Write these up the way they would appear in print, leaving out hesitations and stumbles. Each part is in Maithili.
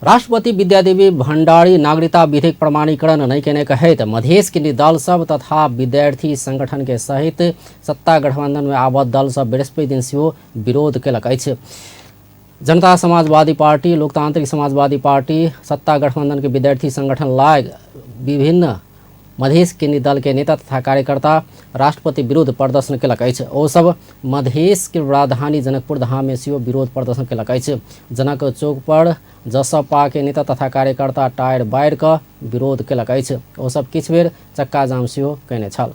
राष्ट्रपति विद्यादेवी भण्डारी नागरिकता विधेयक प्रमाणीकरण नहि केने कहैत मधेश केन्द्रीय दल सब तथा विद्यार्थी संगठन के सहित सत्ता गठबंधन में आबद्ध दल सब बृहस्पति दिन सेहो विरोध केलक अछि। जनता समाजवादी पार्टी, लोकतांत्रिक समाजवादी पार्टी, सत्ता गठबंधन के विद्यार्थी संगठन लाग विभिन्न मधेश केन्द्रीय दल के नेता तथा कार्यकर्ता राष्ट्रपति विरुद्ध प्रदर्शन केलक अछि। ओ सब मधेश के राजधानी जनकपुर धाम में सेहो विरोध प्रदर्शन केलक अछि। जनक चौक पर जसपा के नेता तथा कार्यकर्ता टायर बारि कऽ विरोध केलक अछि। ओ सब किछु बेर चक्का जाम सेहो कयने छल।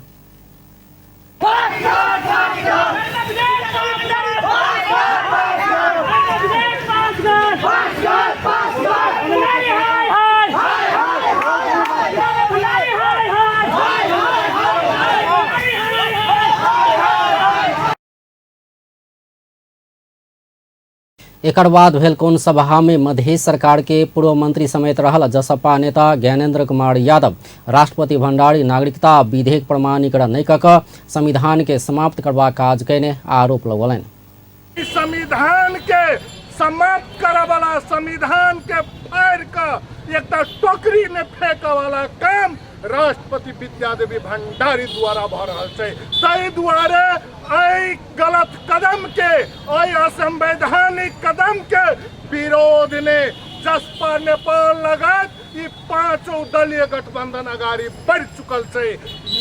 एकर बाद भेल कोन सभा में मधेश सरकार के पूर्व मंत्री समेत रहल जसपा नेता ज्ञानेन्द्र कुमार यादव राष्ट्रपति भण्डारी नागरिकता विधेयक प्रमाणीकरण नहि कऽ कऽ संविधान के समाप्त करबाक काज कयने आरोप लगौलनि। संविधान के समाप्त करऽ वाला, संविधान के फाड़ि कऽ एकटा टोकरी में फेंकऽ वाला काम राष्ट्रपति विद्यादेवी भंडारी द्वारा भऽ रहल छै। ताहि दुआरे एहि गलत कदम के, एहि असंवैधानिक कदम के विरोध ने जसपा नेपाल लगायत ई पांचों दलीय गठबंधन अगाड़ी बढ़ चुकल छै।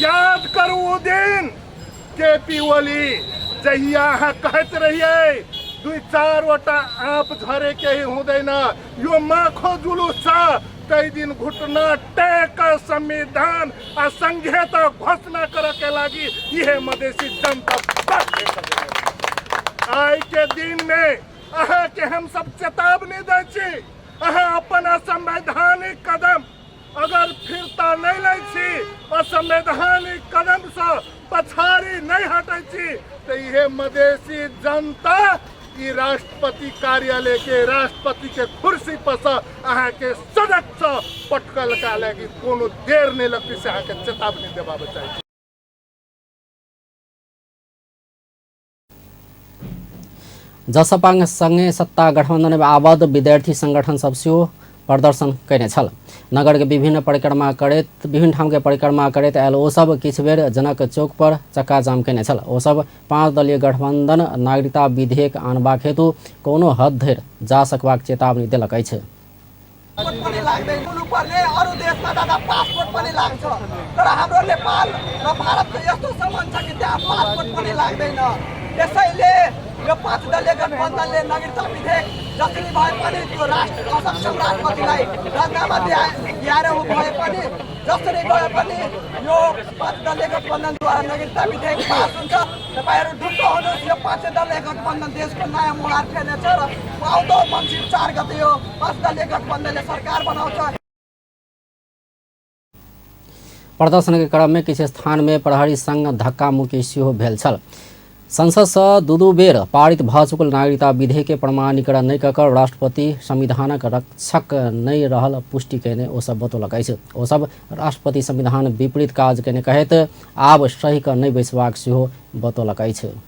याद करू ओ दिन के पी ओली जहिया अहाँ कहैत रहियै दुई चार वटा आँप झरे के ही हुँदैन, यो माखो जुलूस छ, तै दिन घुटना टेक संविधान आ संघीयता घोषणा करे के लागि इहे मधेसी जनता बाध्य कर। आइ के दिन में अहाँ के हम सब चेतावनी दै छी, अहाँ अपन असंवैधानिक कदम अगर फिरता नहीं लै छी, असंवैधानिक कदम से पछाड़ी नहीं हटै छी, तो इहे मधेसी जनता ई राष्ट्रपति कार्यालय के राष्ट्रपति के कुर्सी पर से अहाँ के सड़क से पटकल का लागि कोनो देर नहीं लगती से अहाँ के चेतावनी देबाबे चाहै छी। जसपा संगे सत्ता गठबंधन में आबद्ध विद्यार्थी संगठन सब सेहो प्रदर्शन कयने छल। नगर के विभिन्न परिक्रमा करैत विभिन्न ठाम के परिक्रमा करैत आयल ओ सब किछु बेर जनक चौक पर चक्का जाम कयने छल। ओ सब पाँच दलीय गठबंधन नागरिकता विधेयक आनबाक हेतु कोनो हद धरि जा सकबाक चेतावनी देलक अछि। पासपोर्ट पनि लाग्दैन हुनुपर्ने, अरू देशमा जाँदा पासपोर्ट पनि लाग्छ, तर हाम्रो नेपाल र भारतको यस्तो सम्बन्ध छ कि त्यहाँ पासपोर्ट पनि लाग्दैन। त्यसैले यो पाँच दलीय गठबन्धनले नागरिकता विधेयक जसरी भए पनि त्यो राष्ट्र असक्षम राष्ट्रपतिलाई राजीनामा दिएर भए पनि जसरी गए पनि यो पाँच दलीय गठबन्धनद्वारा नागरिकता विधेयक पास हुन्छ। तपाईँहरू ढुक्क हुनुहोस्, यो पाँच दलीय गठबन्धन देशको नयाँ मुहार फेर्नेछ र आउँदो मङ्सिर 4 गते यो पाँच दलीय गठबन्धनले सरकार बनाउँछ। प्रदर्शन के क्रम में किछु स्थान में प्रहरी संग धक्का मुक्की सेहो भेल छल। संसद से दू दू बेर पारित भऽ चुकल नागरिकता विधेयक के प्रमाणीकरण नहि कऽ कऽ राष्ट्रपति संविधानक रक्षक नहि रहल पुष्टि कयने ओ सब बतौलक अछि। ओ सब राष्ट्रपति संविधान विपरीत काज कयने कहैत आब सहि कऽ नहि बैसबाक सेहो बतौलक अछि।